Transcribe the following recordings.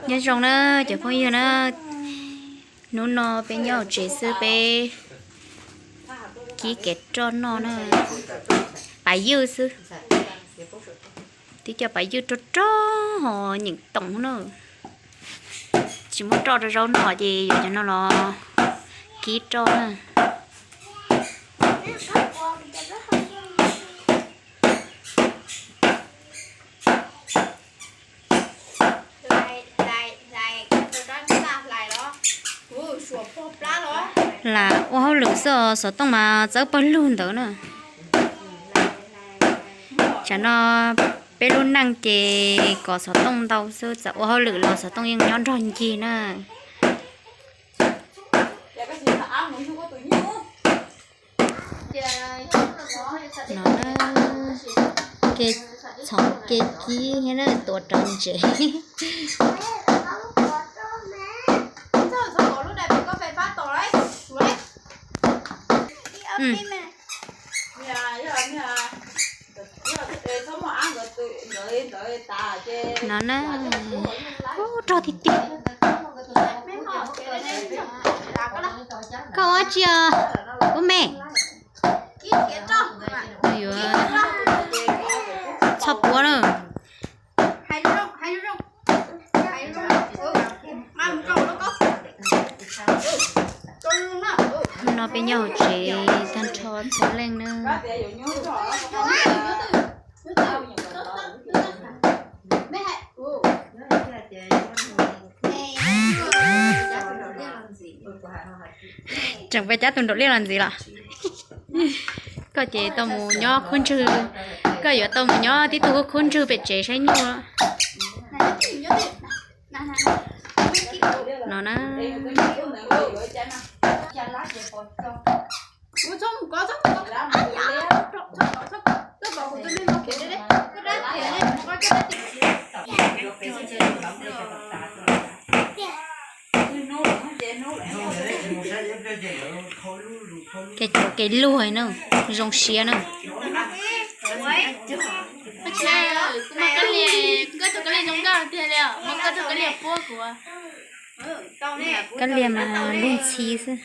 Nyob zoo na cov phooj ywg na, hnub no peb nyob hauv tsev xwb, peb kib kev roj noj na, pav ywj xwb. Tib co pav ywj rog rog ho nyeem toom na. Tsis muaj roj rau zaub noj ces yuav cov no los kib roj na. Lam ua hauj lwm xwb os, xov tooj mas txawb pawg lug ntawd na. Tsam no peb lub neej ces kom xov tooj ntau xwb, txawm ua hauj lwm los xov tooj yeej nyob nrog ncig na. No na, kev txhoov kev kib thiab na, tuav rawv ntsev. No na, ub, rog tiag tiag. Koj ua dab tsi os, Kub Me? Yuav txhob puab na. No peb nyob hauv tsev tag nrho txhua leej na. Tseem pab cab tus nraum liaj los ntxiv los? Koj ces tau mus nyob khub ntswg, koj yuav tau mus nyob tib tug khub ntswg pem tsev saib nyuj. No na. Kev cov kev luag na, zoo siab na. Koj tus kab liag puab kuv. Kab liag mas luag ntxhi xwb.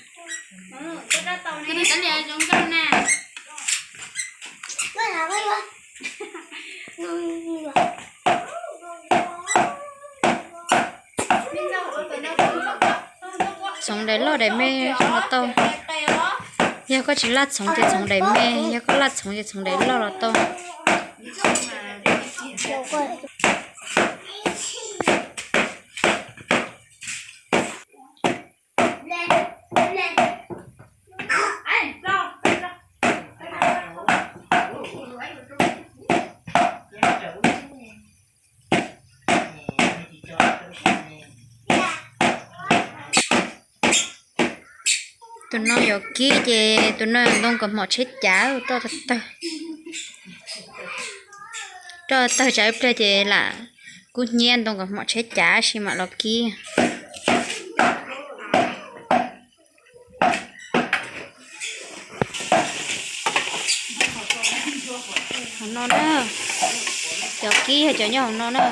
Txhoov daim loj daim me los tau. Yog koj tsis laj txhoov ces txhoov daim me, yog koj laj txhoov ces txhoov daim loj los tau. Tus no yuav kib ces tus no ntoo kaus hmom tsheb cav roj tawg. Roj tawg tsam ib pliag ces lam kub hnyiab ntoo kaus hmom tsheb cav sis mam los kib. Hauv no na, cov kib yog cov nyob hauv no na.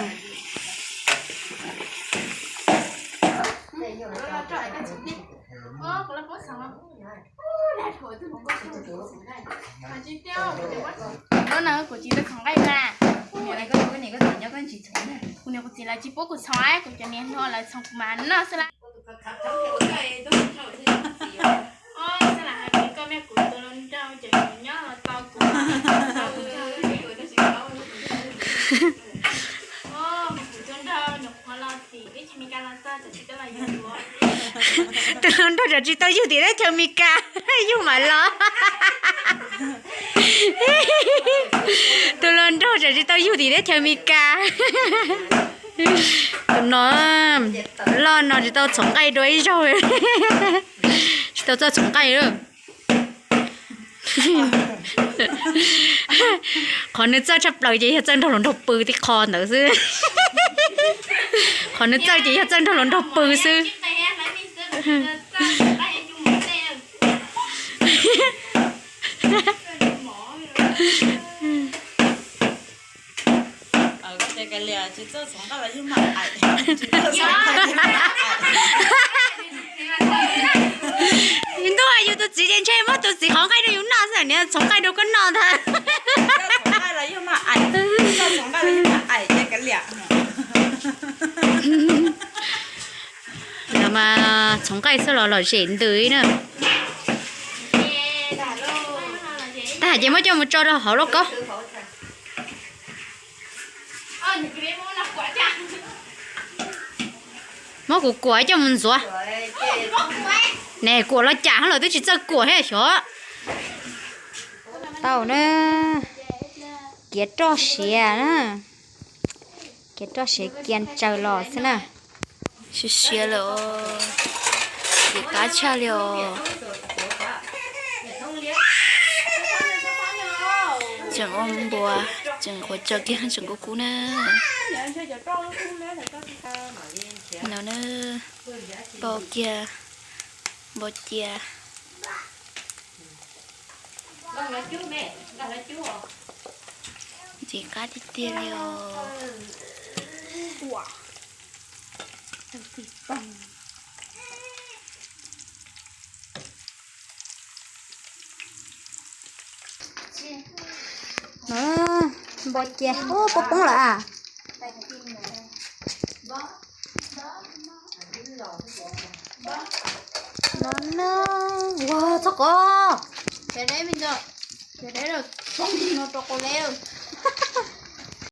Kuv niam kuv txiv lawv tsis pub kuv txhoov, kuv cov niam hluas lawv txhoov kuv mas noj xwb las. Tus hluas nraug tseem tsis tau yug tim teb chaws Amelikas, yug mam los. Tus hluas nraug tseem tsis tau yug tim teb chaws Amelikas. Tus no loj no tsis tau txhoov nqaij dua ib zaug, tsis tau txawj txhoov nqaij. Qhov nws txawj tshaj plaws ces yog txawj nrog hluas nraug pw tib qho ntawd xwb. Qhov nws txawj ces yog txawj nrog hluas nraug pw xwb. Ntuj, yus tus txiv ces ntshe muab tus txiv qhov nqaij rau yus noj xwb, niag txhoov nqaij rau koj noj ntag. Los mas txhoov nqaij xwb los lom zem ntws na. Tag ces muab coj mus tso rau hauv lauj kaub. Muab kuv kuam coj mus ntxuav. Ne kuam los cas lawm twb tsis txawj kuam thiab xyov. Tau na, kiav roj siav na, kiav roj siav cia ntsaws los xwb na. Siav siav lawm, ces qab tshaj li os. Tseem ua npua, tseem quav tso kiag tseem kub kub na. No na, npau kiag, npau cia. Ntxim qab tiag tiag li os. Npau cia, ub, poob poob lawm a. No na, ua txhob kov. Rau qau le.